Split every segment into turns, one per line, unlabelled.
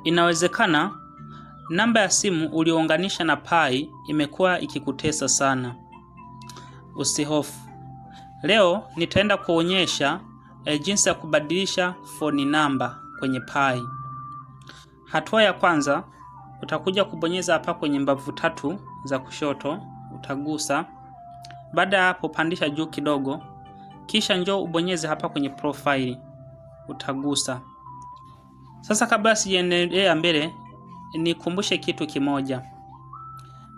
Inawezekana namba ya simu uliounganisha na Pi imekuwa ikikutesa sana. Usihofu. Leo nitaenda kuonyesha jinsi ya kubadilisha phone number kwenye Pi. Hatua ya kwanza utakuja kubonyeza hapa kwenye mbavu tatu za kushoto, utagusa. Baada ya hapo, pandisha juu kidogo, kisha njoo ubonyeze hapa kwenye profile, utagusa. Sasa kabla sijaendelea mbele, nikumbushe kitu kimoja.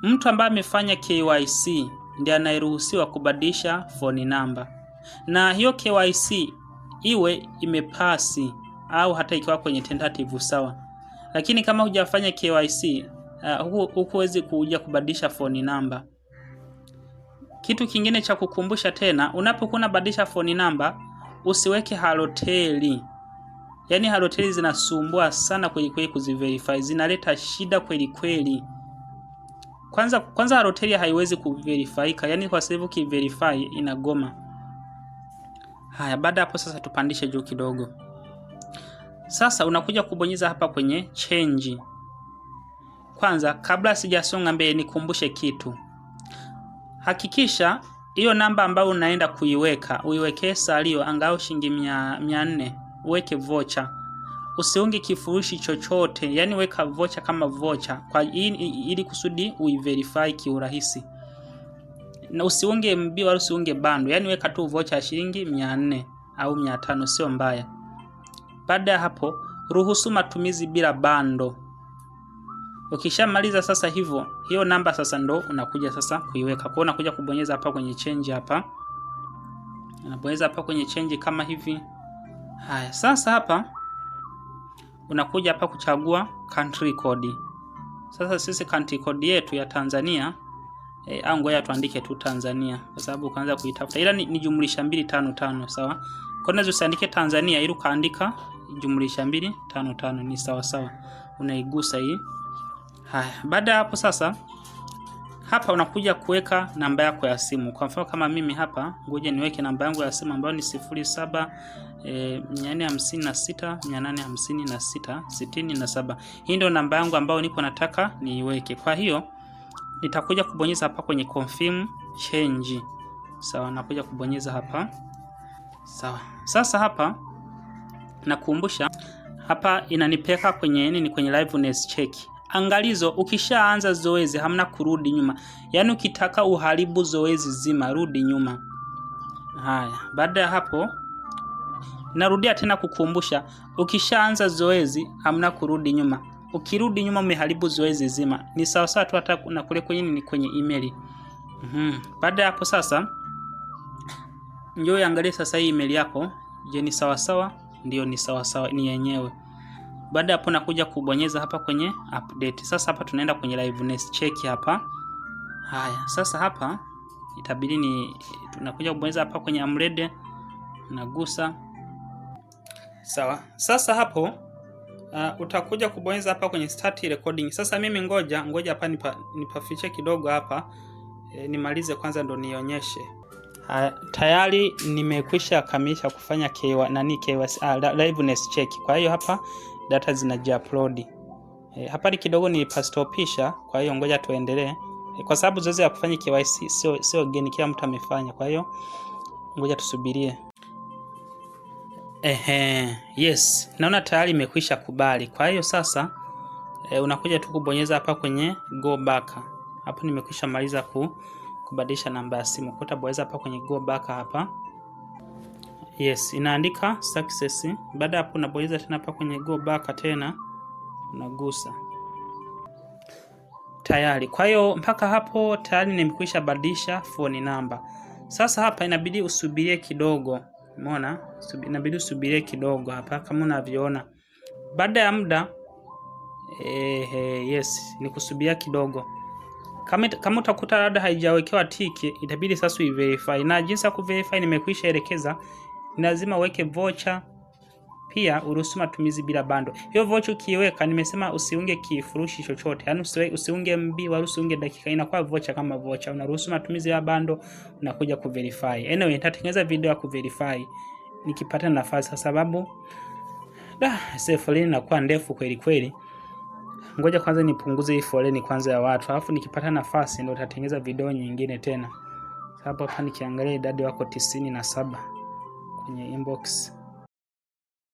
Mtu ambaye amefanya KYC ndiye anayeruhusiwa kubadilisha phone number, na hiyo KYC iwe imepasi au hata ikiwa kwenye tentative sawa, lakini kama hujafanya KYC hukuwezi kuja kubadilisha phone number. Kitu kingine cha kukumbusha tena, unapokuwa unabadilisha phone number usiweke Halotel. Yaani Halotel zinasumbua sana kweli kweli kuziverify, zinaleta shida kweli kweli. Kwanza kwanza Halotel haiwezi kuverifyika, yaani kwa sababu ukiverify inagoma. Haya, baada hapo sasa tupandishe juu kidogo. Sasa unakuja kubonyeza hapa kwenye change. Kwanza kabla sijasonga mbele nikumbushe kitu. Hakikisha hiyo namba ambayo unaenda kuiweka uiwekee salio angalau shilingi 400, uweke vocha. Usiunge kifurushi chochote, yani weka vocha kama vocha kwa ili kusudi uiverify kiurahisi. Na usiunge MB wala usiunge bando, yani weka tu vocha ya shilingi 400 au 500, sio mbaya. Baada ya hapo, ruhusu matumizi bila bando. Ukishamaliza sasa hivyo, hiyo namba sasa ndo unakuja sasa kuiweka. Kwa hiyo unakuja kubonyeza hapa kwenye change hapa. Unabonyeza hapa kwenye change kama hivi. Haya, sasa hapa unakuja hapa kuchagua country code. Sasa sisi country code yetu ya Tanzania au ngoja tuandike tu Tanzania kwa sababu ukaanza kuitafuta, ila ni jumlisha 255 sawa. Kwa hiyo usiandike Tanzania ili ukaandika jumlisha 255 ni sawa sawa. Unaigusa hii. Haya, baada ya hapo sasa hapa unakuja kuweka namba yako ya simu. Kwa mfano kama mimi hapa, ngoja niweke namba yangu ya simu ambayo ni 07 456 856 67. Hii ndio namba yangu ambayo nipo nataka niiweke. Kwa hiyo nitakuja kubonyeza hapa kwenye confirm change. Sawa, nakuja kubonyeza hapa. Sawa. Sasa hapa nakumbusha hapa inanipeka kwenye nini, kwenye liveness check. Angalizo, ukishaanza zoezi hamna kurudi nyuma. Yaani ukitaka uharibu zoezi zima, rudi nyuma. Haya, baada ya hapo narudia tena kukumbusha, ukishaanza zoezi hamna kurudi nyuma. Ukirudi nyuma umeharibu zoezi zima. Ni sawa sawa tu hata na kule kwenye nini, kwenye email. Baada ya hapo sasa njoo angalie sasa hii email yako. Je, ni sawa sawa? Ndio, ni sawa sawa, ni yenyewe. Baada hapo nakuja kubonyeza hapa kwenye update. Sasa hapa tunaenda kwenye liveness check hapa. Haya, sasa hapa itabidi ni tunakuja kubonyeza hapa kwenye I'm ready, nagusa. Sawa. Sasa hapo utakuja kubonyeza hapa kwenye start recording. Sasa mimi ngoja ngoja hapa nipafiche kidogo hapa nimalize kwanza ndo nionyeshe. Haya, tayari nimekwisha kamilisha kufanya KY, nani KYC, liveness check. Kwa hiyo hapa data zinajiupload. Hapa ni kidogo nilipastopisha, kwa hiyo ngoja tuendelee. Kwa sababu zoezi ya kufanya KYC sio geni, kila mtu amefanya. Kwa hiyo ngoja tusubirie. Ehe, yes, naona tayari imekwisha kubali. Kwa hiyo sasa unakuja tu kubonyeza hapa kwenye go back. Hapo nimekwisha maliza kubadilisha namba ya simu. Kwa utabonyeza hapa kwenye go back hapa. Yes, inaandika success. Baada hapo unabonyeza tena hapa kwenye go back tena unagusa. Tayari. Kwa hiyo mpaka hapo tayari nimekwisha badilisha phone number. Sasa hapa inabidi usubirie kidogo. Umeona? Inabidi usubirie kidogo hapa kama unavyoona. Baada ya muda yes, ni kusubiria kidogo. Kama utakuta labda haijawekewa tiki, itabidi sasa uiverify. Na jinsi ya kuverify nimekwisha elekeza. Ni lazima uweke vocha, pia uruhusu matumizi bila bando. Hiyo vocha ukiiweka, nimesema usiunge kifurushi chochote, yaani usiunge MB wala usiunge dakika, inakuwa vocha kama vocha. Unaruhusu matumizi ya bando, unakuja kuverify. Anyway, nitatengeneza video ya kuverify nikipata nafasi, kwa sababu da safari inakuwa ndefu kweli kweli. Ngoja kwanza nipunguze hii foleni kwanza ya watu, alafu nikipata nafasi ndio nitatengeneza video nyingine tena. Sababu hapa nikiangalia idadi wako 97 kwenye inbox.